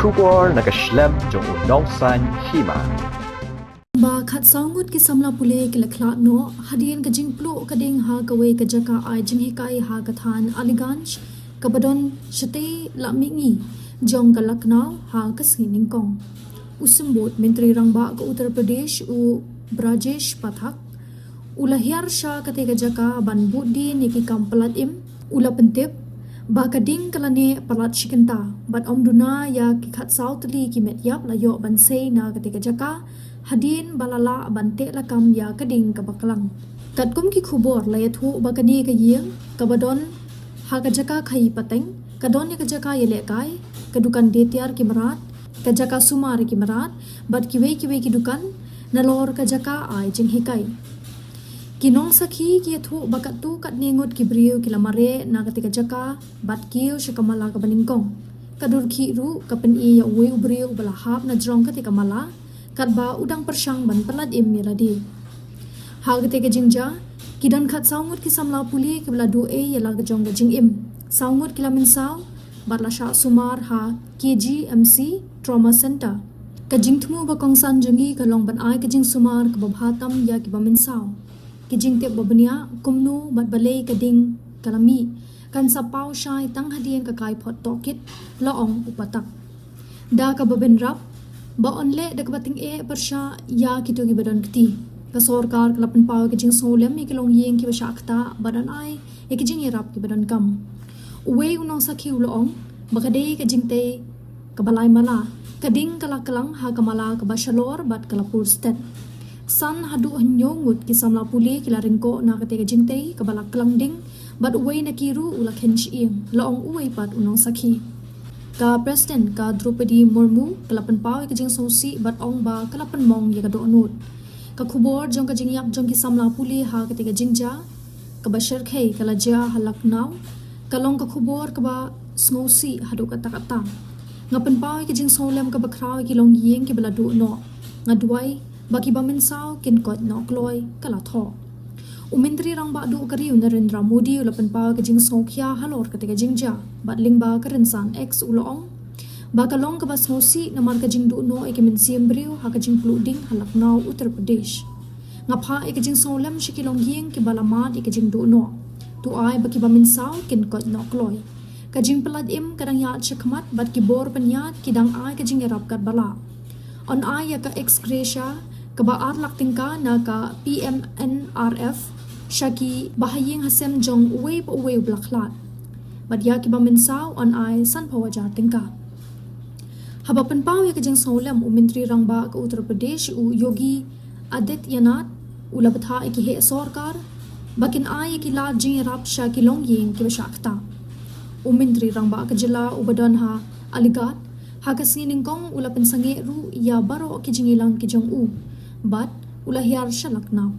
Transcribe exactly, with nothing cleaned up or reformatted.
Khubor na ka shlem jong u nongsan hima. Ba khatsaw ngut ki samla pule ki la khlad noh hadien ka jingpluh ka ding ha kawei ka jaka ai jinghikai ha ka thaiñ Aliganj, kaba don shatei la mihngi jong ka Lucknow ha ka sngi nyngkong. U Symbud Myntri Rangbah ka Uttar Pradesh, u Brajesh Pathak, u la hiar sha katei ka jaka ban bud dien ïa ki kam palat im. U la pyntip ba ka ding ka la neh palat shi kynta bad ym duna ïa ki khatsaw tylli ki met ïap la ïoh ban sei na katei ka jaka hadien ba la lah ban teh lakam ïa ka ding kaba klang. Katkum ki khubor la ïathuh ba kane ka ïing kaba don ha ka jaka khaii pateng ka don ïa ka jaka ïalehkai, ka dukan dei tiar ki mrad, ka jaka sumar ïa ki mrad bad kiwei kiwei ki dukan nalor ka jaka ai jinghikai. Ki nongsakhi ki ïathuh ba katto katne ngut ki briew ki la mareh na katei ka jaka bad kiew sha ka mala kaba nyngkong. Ka dur khih ruh ka pyni ïa uwei u briew uba la hap na jrong katei ka mala katba u dang pyrshang ban palat im ïa lade. Ha katei ka jingjia ki don khatsaw ngut ki samla pule kiba la duh ei ïa la ka jong ka jingim. Saw ngut ki la mynsaw bad la shah sumar ha K G M C Trauma Centre. Ka jingthmu ba kongsan jong ngi ka long ban ai ka jingsumar kaba bha tam ïa kiba mynsaw. Ki jingtip ba bniah kumno bad balei ka ding ka la mih kan sa paw shai tang hadien ka kaiphod tohkit, la ong u Pathak. Da kaba bynrap ba yn leh da kaba tyngeh pyrshah ïa kito kiba don kti, ka sorkar ka la pynpaw ïa ki jingsngewlem ïa ki longïing kiba shah ktah bad yn ai ïa ki jingïarap kiba donkam. Uwei u nongsakhi u la ong ba ka dei ka jingtei kaba lai mala, ka ding ka la klang ha ka mala kaba shalor bad ka la pur stet. San haduh hynñiew ngut ki samla pule ki la ryngkoh na katei ka jingtei kaba la klang ding bad uwei na ki ruh u la khein shyieng, la ong uwei pat u nongsakhi. Ka President ka Droupadi Murmu ka la pynpaw ïa ka jingsngewsih bad ong ba ka la pynmong ïa ka dohnud. Ka khubor jong ka jingïap jong ki samla pule ha katei ka jingjia kaba shyrkhei ka la jia ha Lucknow, ka long ka khubor kaba sngewsih haduh katta katta. Nga pynpaw ïa ka jingsngewlem kaba khraw ïa ki longïing kiba la duh noh. Nga duwai ba kiba mynsaw kin koit noh kloi, ka la thoh. U Myntri Rangbah Duh ka ri u Narendra Modi u la pynpaw ïa ka jingsngewkhia halor katei ka jingjia bad lyngba ka rynsan X u la ong ba ka long kaba sngewsih namar ka jingduh noh ïa ki mynsiem briew ha ka jingpluh ding ha Lucknow, Uttar Pradesh. Nga phah ïa ka jingsngewlem sha ki longïing kiba la mad ïa ka jingduh noh. To ai ba kiba mynsaw kin koit noh kloi. Ka jingpalat im ka dang ïaid shakhmat bad ki bor pynïaid ki dang ai ka jingïarap katba lah. Yn ai ïa ka ex gratia kaba ar lak tyngka na ka P M N R F sha kiba ha ïing ha sem jong uwei pa uwei uba la khlad. Bad ïa kiba mynsaw yn ai sanphew hajar tyngka. Haba pynpaw ïa ka jingsngewlem, u Myntri Rangbah ka Uttar Pradesh u Yogi Adityanath u la bthah ïa ki heh sorkar ba kin ai ïa ki lad jingïarap sha ki longïing kiba shah ktah. U Myntri Rangbah ka jylla uba don ha Aligarh ha ka sngi nyngkong u la pynsangeh ruh ïa baroh ki jingïalang ki jong u bad u la hiar sha Lucknow.